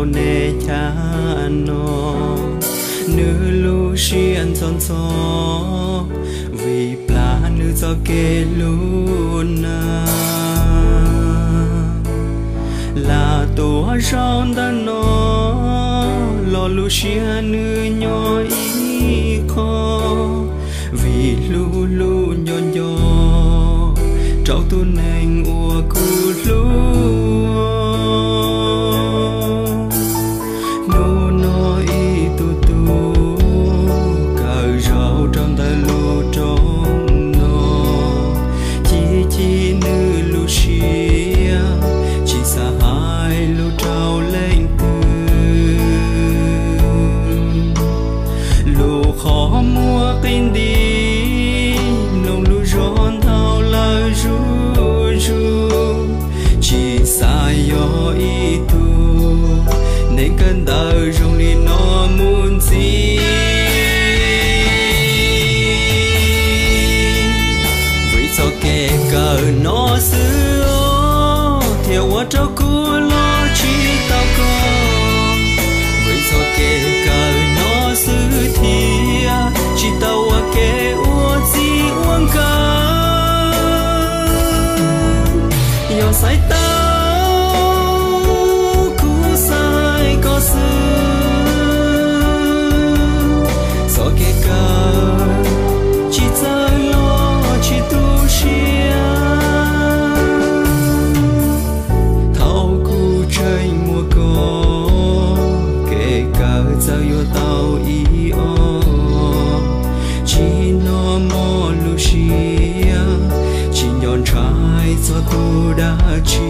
Rau nej chav no, nws lub siab ntxhov ntxhov vim plam nws txoj kev hlub na. Lam tuaj zaum ntawm no los lub siab nws nyob ib qho, vim hlub hlub nco nco rau tus neeg uas kuv hlub. Hnub no ib tug tub kawm zaum rau ntawm lub roob no, chim chim nws lub siab tsis xav hais lus rau leej twg. Lub qhov muag qi nti, mloog lub zog ntau lawm zuj zus, tsis xav yog ib tug neeg kawm ntawv zoo li no mus ntxiv. Vim txoj kev kawm no xwb thiaj ua rau kuv los tsis tau koj. Vim txoj kev kawm no xwb thiaj tsis tau ua ke ua txij ua nkawm. Yog xaiv tau kuv xaiv koj xwb, txoj kev kawm tsis txawj los tsis tu siab. Thaum kuv tseem muaj koj, kev kawm txawm yuav tau ib ob, tsis hnov mob lub siab, tsis nco ntshai txog tus dab tsi.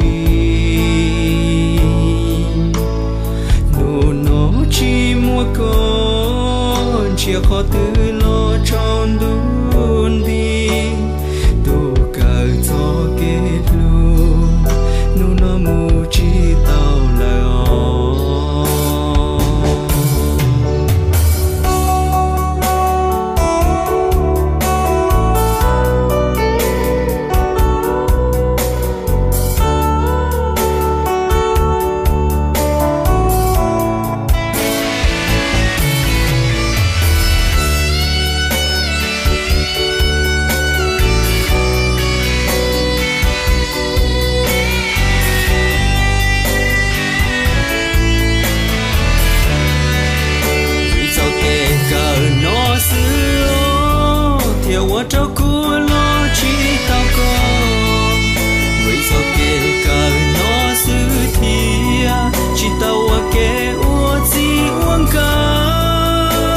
Hnub no tsis muaj koj, ntsia qhov twg los tsaus ntuj nti. Tus kawm txoj kev hlub, hnub no mus tsis tau lawm os. Vim txoj kev kawm no xwb thiaj ua rau kuv los tsis tau koj. Vim txoj kev kawm no xwb thiaj tsis tau ua ke ua txij ua nkawm.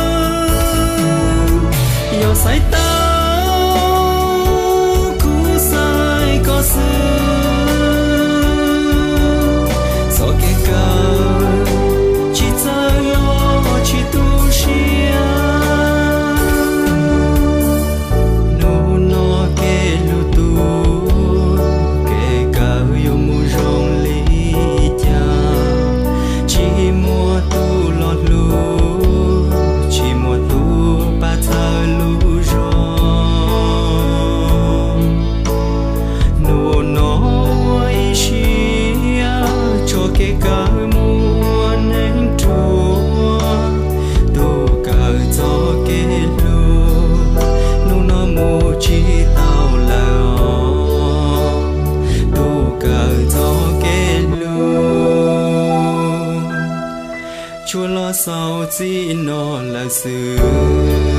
Yog xaiv tau kuv xaiv koj xwb, txoj kev kawm tsis txawj los tsis tu siab. Hnub no kev hlub tus, kev kawm yuav mus zoo li cas? Tsis muaj tus los hlub, tsis muaj tus pab txhawb lub zog. Hnub no ua ib siab tso kev kawm mus ua neeg ruam. Tus kawm txoj kev hlub, hnub no mus tsis tau lawm os. Tus kawm txoj kev hlub, tsuas los xaus txij no lawm xwb.